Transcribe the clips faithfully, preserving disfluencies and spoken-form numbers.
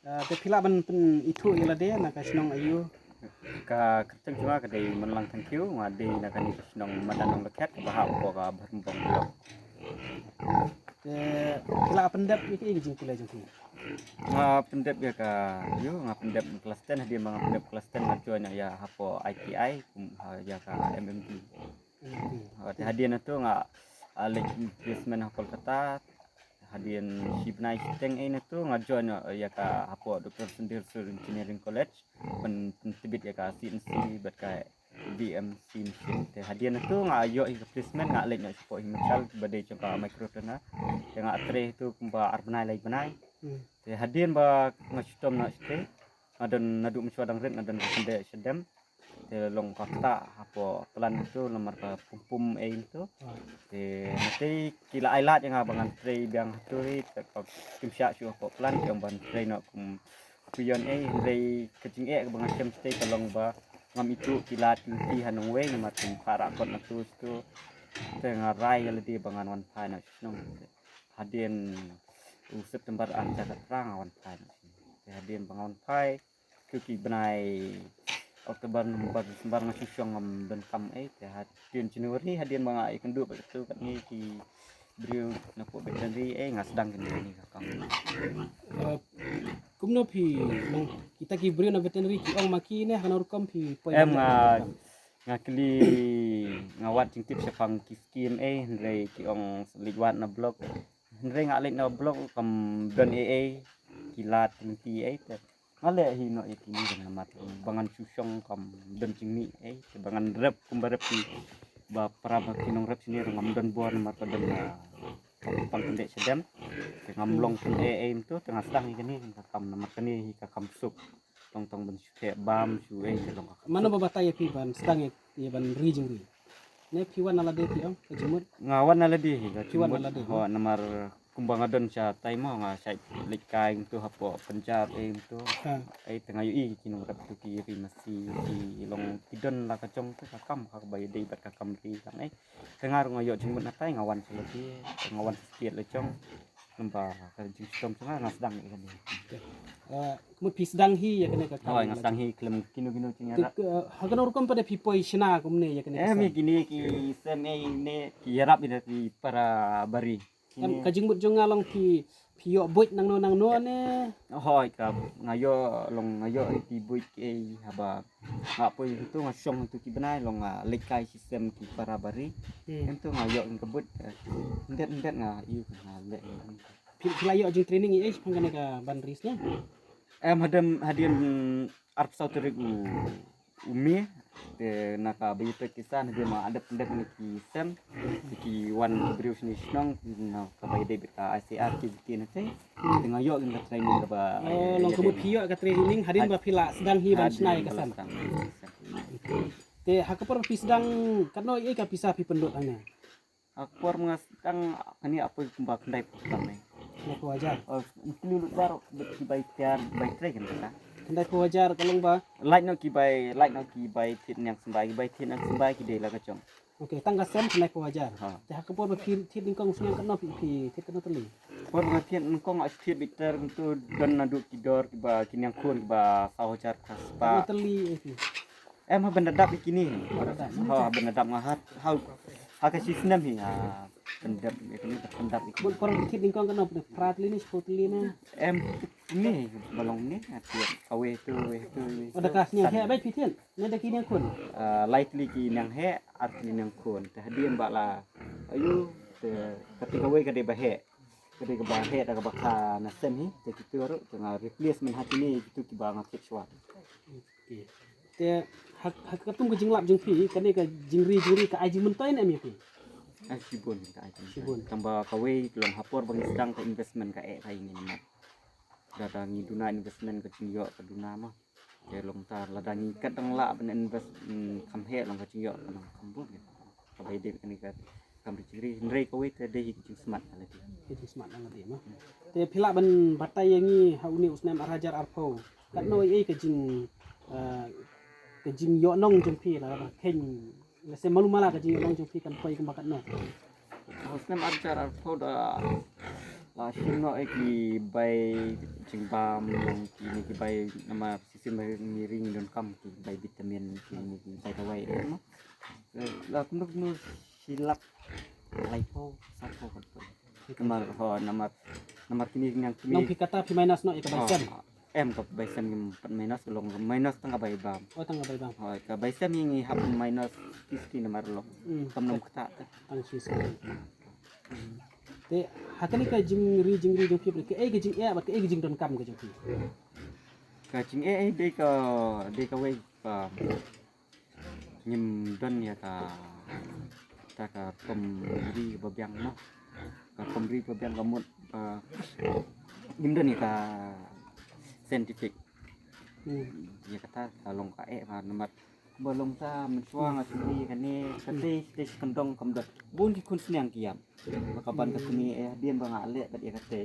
Ah, te phi lah ban pynithuh ïa lade na ka shnong aiu? Ka kyrteng jong nga ka dei Manlang Thangkhiew, nga dei na kane ka shnong Madan Nonglakhet kaba hap hapoh ka Bharumbong Block. Te phi lah pyndep ïa kaei ka jingpule jong phi? Nga pyndep ïa ka, ïoh, nga pyndep class ten, hadien ba nga pyndep class ten nga join ïa hapoh I T I, kum, ha, ïa ka M M T. Hmm. Ha, te hadien nangtu nga, ah, leit placement ha Kolkata. Hadien shi bnai shiteng ei nangtu nga join ïa ka hapoh Doctor Sundar Sur Engineering College. Pyn, pyntbit ïa ka C N C bad ka V M C machine. Te hadien nangtu nga ïoh ïa ka placement, nga leit noh shapoh Himachal, ba dei jong ka micro turner. Te nga trei tu kumba ar bnai lai bnai. Hmm. Te hadien ba nga shitom noh shatei, nga don naduh mynshuwa dang rit nga don ka khyndai shadem. Te long ka ktah hapoh plant tu, namar ka pum pum ei tu. Ah. Te nangtei ki la ai lad ïa nga ba ngan trei biang hatu hi, te ka kim shah shuh hapoh plant, ki ong ban trei noh kum peon ei, hynrei ka jingeh kaba nga shem shatei ka long ba ngam ithuh ki lad ki lynti ha nongwei, namar kum ka rah kot nangtu shuh. Te nga rai ïa lade ba ngan wan phai noh sha shnong. Hadien u September ar hajar khatphra nga wan phai noh sha shnong. Te hadien ba nga wan phai, tu ki bnai October, November, December nga shu shong ngam don kam ei, te hadien January hadien ba nga ïakynduh bad katu katne ki briew na pdeng veterinary ei, nga sdang kine, kine ka kam. Eh, kumno phi, nong, kita ki briew na veterinary ki ong ma ki ne, ha kano rukom phi poi? Em, nga, nga kylli, nga wad jingtip shaphang ki skim ei, hynrei ki ong leit wad na block. Hynrei nga leit na block kam don ei ei, ki lad ki lynti ei, te nga leh hi noh ïa kine, namar ba ngan shu shong kam don jingmih ei, te ba ngan rep kumba rep ki ba para ba ki nongrep shane ruh ngam don bor namar ka don ka pang khyndai shadem. Te ngam long pynei ei mynta, te nga sdang ïa kane ka kam namar kane hi ka kam suk. Tong tong ban shu theh bam shu ei, te long ka kam suk. Mano ba batai ïa phi ban sdang ïa, ïa ban ri jingri? Ne phi wan na lade phi ong ka jingmut? Nga wan na lade hi ka jingmut. Phi wan na lade, ho, namar kumba nga don shatai mo, nga shait leit kai mynta hapoh Punjab ei mynta. Ha. Ei, te nga ïohi ki nongrep tu ki ri masi, ki long ki don la ka jong te ka kam, ha kaba ïadei bad ka kam ri lang ei. Te nga ruh nga ïoh jingmut natai nga wan sha lade, nga wan sha state la jong. Namar ka jingshitom jong nga, nga sdang ïa kane. Eh, kumno phi sdang hi ïa kane ka kam? Hoi, nga sdang hi khlem kino kino jingïarap. Te, eh, ha kano rukom pat da phi poi shna kumne ïa kane ka kam? Em, ïa kine ki sem ei ne ki ïarap ïa ki para bari. Em, ka jingmut jong nga long phi, phi ïoh buit nangno nangno ne? Hoi, ka nga ïoh long, nga ïoh ïa ki buit ki ei haba nga poi hangto nga shong hangto ki bnai, long nga leit kai shi sem ki para bari. Hmm. Hangto nga ïoh ïa ka buit, eh, yndet yndet nga ïoh nga leh. Phi, phi la ïoh jingtraining ei shaphang kane ka ban ri snem? Em, hadien, hadien, mm, arphew saw tarik u, u May, te na ka biotech ki san, hadien ma dep dep ne ki sem, te ki wan ki briew shane shnong, na kaba ïadei bad ka I C R ki jingkit na te, te nga ïoh ïa ka training kaba. Oh, long ka mut phi ïoh ka training hadien ba phi la sdang hi ban shna ïa ka sem. Te ha ka por phi sdang katno ei ka pisa phi pynlut hangne? Ka por nga sdang kane ha poi kumba khyndai phew hajar. Khyndai phew hajar. Oh, ngi lut baroh ki bai tiar, bai trei kan kata. Khyndai phew hajar ka long ba? Lait noh ki bai, lait noh ki bai thied niang symbai, ki bai thied niang symbai ki dei la ka jong. Okay, tang ka sem khyndai phew hajar. Ha. Te ha ka por ba phi thied nyngkong sniang katno phi, phi thied katno tylli? Por nga thied nyngkong nga thied bitar tu don naduh ki dor kiba ki niang khun kiba saw hajar ka spah. Katno tylli ei phi? Em, ha ban da dap ïa kine. Ha ban da dap nga hat. Ha, ha ka shi snem hi ha. Pyndap ïa kine, pyndap ïa kine. Bun por thied nyngkong katno, phra tylli ne shiphew tylli ne? Em, ne ba long ne, ha thied kawei tu, wei tu, wei tu. Oh, da ka niang heh beit phi thied ne da ki niang khun? Ah, lai tylli ki niang heh, ar tylli niang khun. Te hadien ba la, aiu, te kata kawei ka dei ba heh. Ka dei kaba heh da kaba kha na sem hi, te kitu ruh te nga replacement ha kine kitu kiba nga thied shuwa. Okay. Te ha, ha katkum ka jinglap jong phi, kane ka jingri jingri ka ai jingmyntoi ne em ïa phi? Ai shibun ka ai jingmyntoi. Shibun. Tang ba kawei long ha por ba ngi sdang ka investment ka eh ka ïa ngi namar. Lada ngi duna investment ka jingïoh ka duna ma. Te long ta lada ngi kat dang lah ban invest, mm, kham heh long ka jingïoh ka long kham bun. Kaba ïadei bad kane ka kam ri jingri, hynrei kawei te dei hi ka jingsmat na lade. Ka jingsmat na lade ma. Te phi lah ban batai ïa ngi ha une u snem ar hajar arphew, katno ei ka jing, eh, ka jingïohnong jong phi la ba kheiñ, lehse malu mala ka jingïohnong jong phi kan poi kumba katno? Ha u snem ar hajar arphew da La shim noh ïa ki bai jingbam, kine ki bai namar shisien ba ngi ri ngi donkam ki bai vitamin, kine ki bai dawai, eh, mo. Eh, la kumno kumno shi lak laiphew, saphew katto. Namar, ho, namar, namar kine nang kine. Nang phi kata phi minus noh ïa ka bai sem. Em, ka bai sem ngim pat minus, ka long minus tang ka bai bam. Oh, tang ka bai bam. Hooid, ka bai sem ngi hap minus fifty namar long. Hmm. Kam nang kata. Tang shi sem. Hmm. Te ha kane ka jingri jingri jong phi, ka ei ka jingeh bad ka ei ka jingdonkam ka jong phi? Ka jingeh, eh, dei ka, dei kawei ka ngim don ïa ka, ta ka rukom ri ba biang mo. Ka rukom ri ba biang ka mut, ah, ngim don ïa ka scientific. Hmm. Ïa kata ka long ka eh ba namar ba long ta mynshuwa nga shu ri kane, kata te shi kyndong kam don. Bun ki khun sniang ki ïap. Ba ka ban ka kmie, eh, hadien ba nga leh bad ïa kata.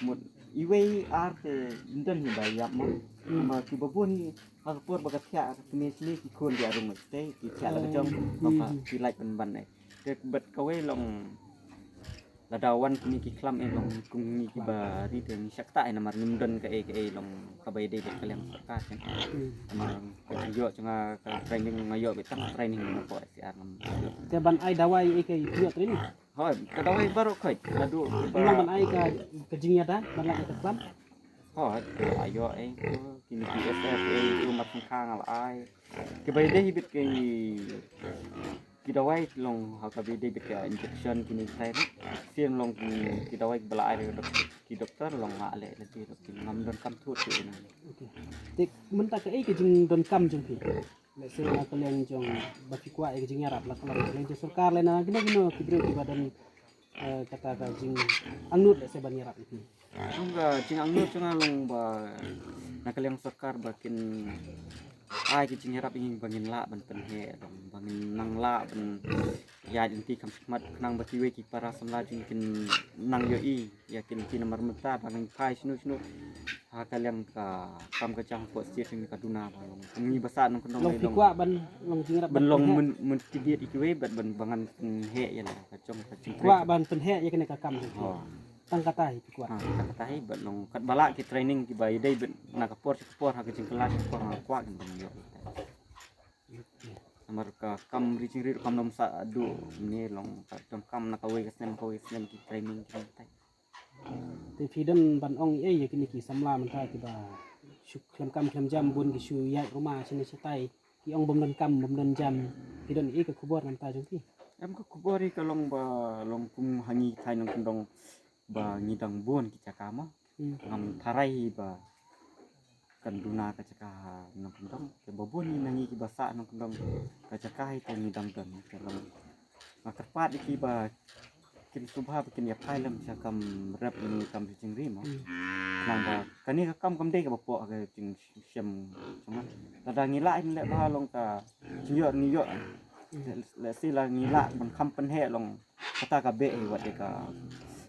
Mut iwei ar te ym don hi ba ïap mo. Hmm. Ba ki ba bun hi ha ka por ba ka thiah ka kmie shane ki khun ki arung te ki thiah la ka jong, hmm, ba ka, hmm, ki lait ban ban eh. Te bad kawei long lada wan kmie ki khlam eh long kum ngi ki ba ri te ngi shah ktah eh namar ngim don kaei kaei long kaba ïadei bad ka liang sorkar kan. Hmm. Namar ka jingïoh jong nga ka training nga ïoh beit tang training na ko S C R ngam. Te ban ai dawai eh ka ïoh training? Hooid, ka dawai baroh khoit, naduh ba. Nang ban ai ka, ka jingïada, ban lait ka khlam? Hooid, la ïoh eh, tu, kine ki S F eh, tu, mar sngewkha nga la ai. Kiba ïadei hi beit ki, ki dawai long ha kaba ïadei beit ka injection kine ki tai. Sien long ki, ki dawai ba la ai ki dok-, ki doktor long nga leh lynti, ki ngam donkam thut ki ina. Okay. Te mynta kaei ka jingdonkam jong phi? Lehse na ka liang jong ba phi kwah ïa ka jingïarap, la ka liang jong sorkar lane na kino kino ki briew kiba don, eh, kata ka jingangnud lehse ban ïarap ïa phi. Long ka jingangnud jong nga long ba na ka liang sorkar ba kin ai ka jingïarap ïa ngi ba ngin lah ban pynheh, long ba ngin nang lah ban ïaid lynti kham shakhmat khnang ba kiwei ki para samla jong ngi kin nang ïohi ïa ki lynti namar mynta ba ngi phai shano shano ha ka liang ka kam ka jam hapoh state jong ngi ka duna ba long. Ngi ba sah nongkyndong long phi kwah ban long jingïarap ban long pynheh, mon-, motivate ïa kiwei bad ban ba ngan pynheh ïa la ka jong ka jingtrei. Kwah ban pynheh ïa kane ka kam jong phi. Oh. Tang kata hi phi kwah. Ha, tang kata hi bad long katba lah ki training kiba ïadei bad na ka por sha ka por ha ka jingkylla sha ka por ha ka kwah kin ban ïoh. Namar ka kam ri jingri ruh kam nym sah haduh mynne long ka donkam na kawei ka snem kawei ka snem ki training ki tai. Te phi don ban ong ei ïa kine ki samla mynta kiba shu khlem kam khlem jam bun ki shu ïaid ruma shane shatai ki ong bym don kam bym don jam, phi don ei ka khubor na bynta jong ki? Em ka khubor hi ka long ba long kum ha ngi thaiñ nongkyndong ba ngi dang bun ki jaka mo. Hmm. Ngam tharai hi ba kan duna ka jaka ha nongkyndong. Te ba bun hi na ngi kiba sah nongkyndong ka jaka hi te ngi dang don te long. Nga kyrpad ïa ki ba kin sngewbha ba kin ïa phai lem sha kam rep ne kam jingri mo. Hmm. Nang ba kane ka kam kam dei kaba pok ha ka jingshem jong nga. Lada ngi lah hin leh ba long ka jingïoh ngi ïoh. Hmm. Lehse la ngi lah ban kham pynheh long kata ka beh hi wat ïa ka,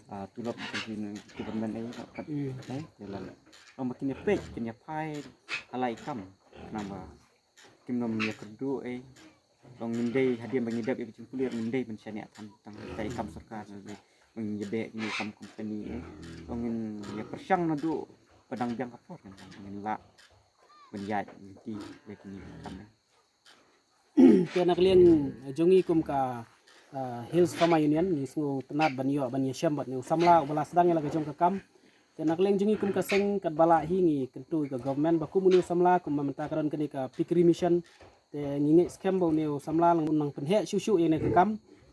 ah, tulop jong ki government eh kat. Hmm. Eh, ïa la long ba kin ïa peit kin ïa phai ha la i kam. Nang ba kim nym ïa kyrduh eh. Long ngim dei hadien ba ngi dep ïa ka jingpule ngim dei ban shaniah tang tang ïa ka kam sorkar, ngin ïa beh ïa ka kam company eh. Long ngin ïa pyrshang naduh ba dang biang ka por ngin lah ban ïaid lynti ïa kine ki kam eh. Te na ka liang jong ngi kum ka, ah, Hills Farmer Union ngi sngewtynnat ban ïoh ban ïashem bad une u samla uba la sdang ïa la ka jong ka kam. Te na ka liang jong ngi kum ka seng katba lah hi ngi kyntu ïa ka government ba kum une u samla kum mynta ka don kane ka piggery mission. Te ngi ngeit skhem ba une u samla lang un nang pynheh shuh shuh ïa kane ka kam.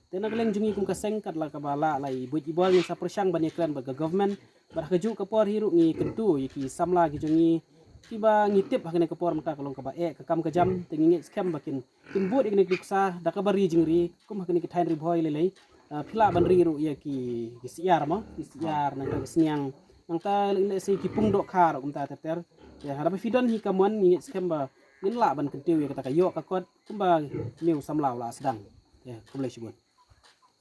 Te na ka liang jong ngi kum ka seng katba lah la i buit i bor ngin sa pyrshang ban ïakren bad ka government. Bad ha kajuh ka por hi ruh ngi kyntu ïa ki samla ki jong ngi kiba ngi tip ha kane ka por mynta ka long kaba eh ka kam ka jam. Te ngi ngeit skhem ba kin kin bud ïa kane ka nuksa da kaba ri jingri kum ha kane ka thaiñ Ri Bhoi lei lei. Ah, phi lah ban ri ruh ïa ki, ki syiar mo, ki syiar nangta ki sniang. Nangta lei lei sa ki pung dohkha ruh kumta ter ter. Ïa, haba phi don hi ka mon ngi ngeit skhem ba ngin lah ban kyntiew ïa kata ka ïoh ka kot kumba une u samla u la sdang. Ïa, khublei shibun.